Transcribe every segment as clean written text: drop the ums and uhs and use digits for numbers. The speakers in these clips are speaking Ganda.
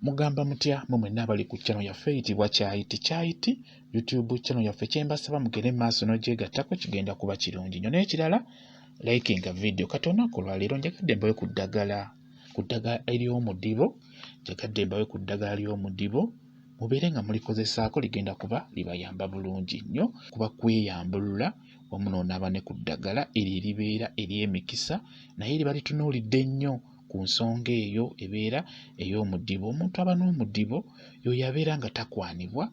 Mugamba mutya mwe mwenna abali ku channel yaffe eyitibwa Kyayiti Kyayiti YouTube channel yaffe, kyembasaba mugende mu maaso n'ogyegattako, kigenda kuba kirungi nnyo. N'ekirala, likinga video. Kati olunaku olwaleero njagadde mbawe ku ddagala, ku ddagala ery'omudibo. Njagadde mbawe ku ddagala ly'omudibo, mubeere nga mulikozesaako, ligenda kuba libayamba bulungi nnyo kuba kweyambulula wamu n'onaaba ne ku ddagala eryo eribeera ery'emikisa, naye liba litunuulidde nnyo ku nsonga eyo ebeera ey'omudibo. Omuntu aba n'omudibo y'oyo abeera nga takwanibwa,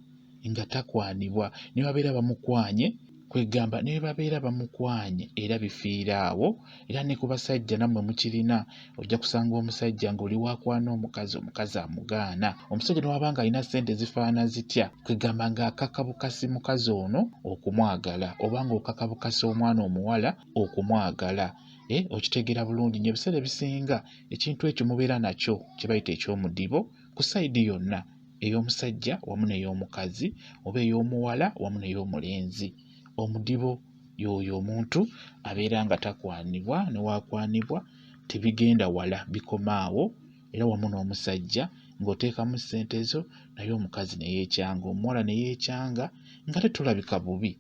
nga takwanibwa ne babeera bamukwanye, kwegamba ne babeera bamukwanye era bifiira awo. Era ne ku basajja nammwe mukirina, ojja kusanga omusajja ng'oli wakwana omukazi, omukazi amugaana. Omusajja newaba nga alina ssente zifaana zitya, kwegamba ng'akaka bukasi mukazi ono okumwagala, oba ng'okaka bukasi omwana omuwala okumwagala. Okitegeera bulungi nnyo, ebiseera ebisinga ekintu ekyo mubeera nakyo kye bayita eky'omudibo ku sayidi yonna, ey'omusajja wamu n'ey'omukazi, oba ey'omuwala wamu n'ey'omulenzi. Omudibo y'oyo omuntu abeera nga takwanibwa, newakwanibwa tebigenda wala, bikoma awo. Era wamu n'omusajja ng'oteekamu ssente zo, naye omukazi ne yeekyanga, omuwala ne yeekyanga, nga tetulabika bubi.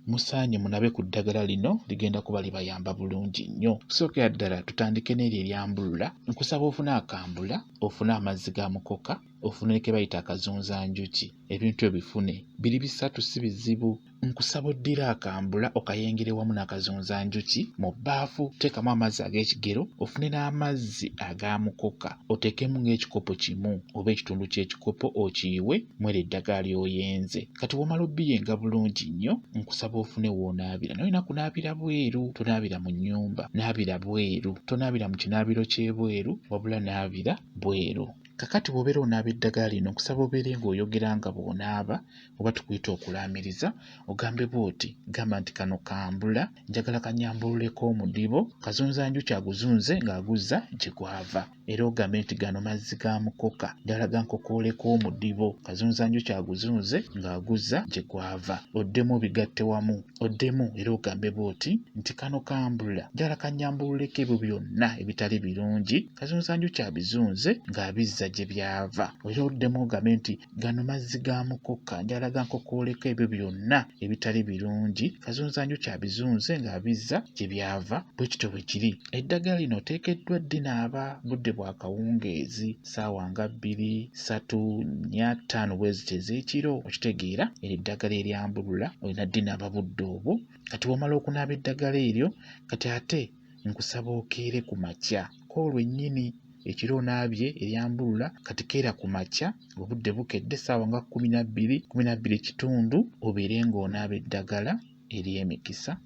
Musaanye munabe ku ddagala lino, ligenda kuba libayamba bulungi nnyo. Okusookera ddala tutandike n'eryo eryambulula. Nkusaba ofune akambula, ofune amazzi ga mukoka, ofune ke bayita akazunzanjuki. Ebintu ebyo bifune, biri bisatu, si bizibu. Nkusaba oddire akambula okayengere wamu n'akazunzanjuki mu bbaafu, teekamu amazzi ag'ekigero, ofune n'amazzi aga mukoka, oteekemu ng'ekikopo kimu oba ekitundu ky'ekikopo, okiyiwe mwero eddagala ly'oyenze. Kati bw'omala obiyenga bulungi nnyo, nkusaba ofune w'onaabira, naye olina kunaabira bweru, tonaabira mu nnyumba, naabira bweru, tonaabira mu kinaabiro ky'ebweru, wabula naabira bweru. Kakati bw'obeera onaaba eddagala lino, nkusaba obeere ng'oyogera nga bw'onaaba, oba tukuyita okulaamiriza, ogambe bw'oti, gamba nti kano kambula, njagala kanyambululeko omudibo, kazunzanjuki aguzunze ng'aguzza gye gwava. Era ogambe nti gano mazzi ga mukoka, njagala gankokooleko omudibo, kazunzanjuki aguzunze ng'aguzza gye gwava. Oddemu obigatte wamu, oddemu era ogambe bw'oti nti kano kambula, njagala kanyambululeko ebyo byonna ebitali birungi, kazunzanjuki abizunze ng'abizza gye byava. Era oddemu ogambe nti gano mazzi ga mukoka, njagala gankokooleko ebyo byonna ebitali birungi, kazunzanjuki abizunze ng'abizza gye byava. Bwe kityo bwe kiri. Eddagala lino oteekeddwa ddinaaba budde bwa kawungeezi, ssaawa nga 2, 3, 4, 5 bwe zityo ez'ekiro. Okitegeera, eryo eddagala eryambulula olina ddinaaba budde obwo. Kati bw'omala okunaaba eddagala eryo, kati ate nkusaba okeere ku makya kw'olwo ennyini. Ekiro onaabye eryambulula, kati keera ku makya obudde bukedde, ssaawa nga 12, 12:15, obeere ng'onaaba eddagala ery'emikisa.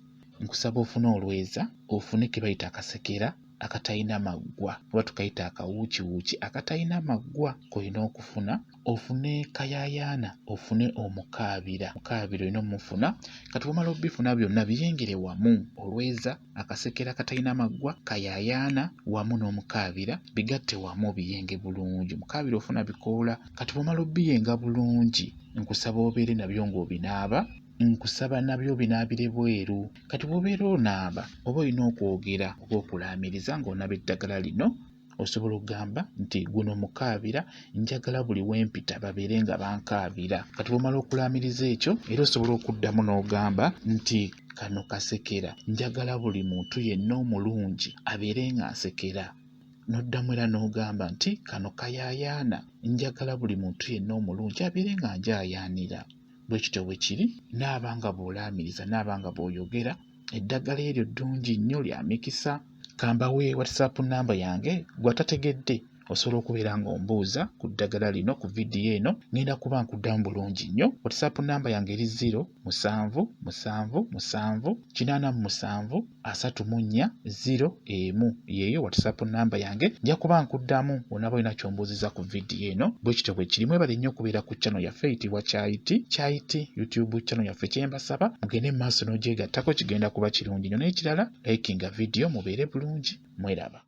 Nkusaba ofune olweza, ofune ke bayita akasekera akatalina maggwa, oba tukayita akawuukiwuuki akatalina maggwa k'olina okufuna, ofune kayaayaana, ofune omukaabira. Mukaabira olina omufuna. Kati bw'omala obifuna byonna biyengere wamu, olweza, akasekera akatalina maggwa, kayaayaana wamu n'omukaabira, bigatte wamu obiyenge bulungi. Mukaabira ofuna bikoola. Kati bw'omala obiyenga bulungi, nkusaba obeere nabyo ng'obinaaba, nkusaba nabyo binaabire bweru. Kati bw'obeera onaaba oba olina okwogera oba okulaamiriza ng'onaaba eddagala lino, osobola okugamba nti guno mukaabira, njagala buli wempita babeere nga bankaabira. Kati bw'omala okulaamiriza ekyo, era osobola okuddamu n'ogamba nti kano kasekera, njagala buli muntu yenna omulungi abeere nga nsekera. N'oddamu era n'ogamba nti kano kayaayaana, njagala buli muntu yenna omulungi abeere nga njaayaanira. Bwe kityo bwe kiri, naaba nga bw'olaamiriza, naaba nga bw'oyogera, eddagala eryo ddungi nnyo, lya mikisa. Kambawe WhatsApp namba yange, gwe atategedde osobola okubeera ng'ombuuza ku ddagala lino ku vidiyo eno, ngenda kuba nkuddamu bulungi nnyo. WhatsApp namba yange eri 0 7 7 7 87 34 0 1, yeeyo WhatsApp namba yange, nja kuba nkuddamu onaaba olina ky'ombuuzizza ku vidiyo eno. Bwe kityo bwe kiri. Mwebale nnyo okubeera ku channel yaffe eyitibwa Kyayiti Kyayiti YouTube channel yaffe. Kye mbasaba mugende mu maaso n'ogyegattako, kigenda kuba kirungi nnyo. N'ekirala, likinga vidiyo, mubeere bulungi, mweraba.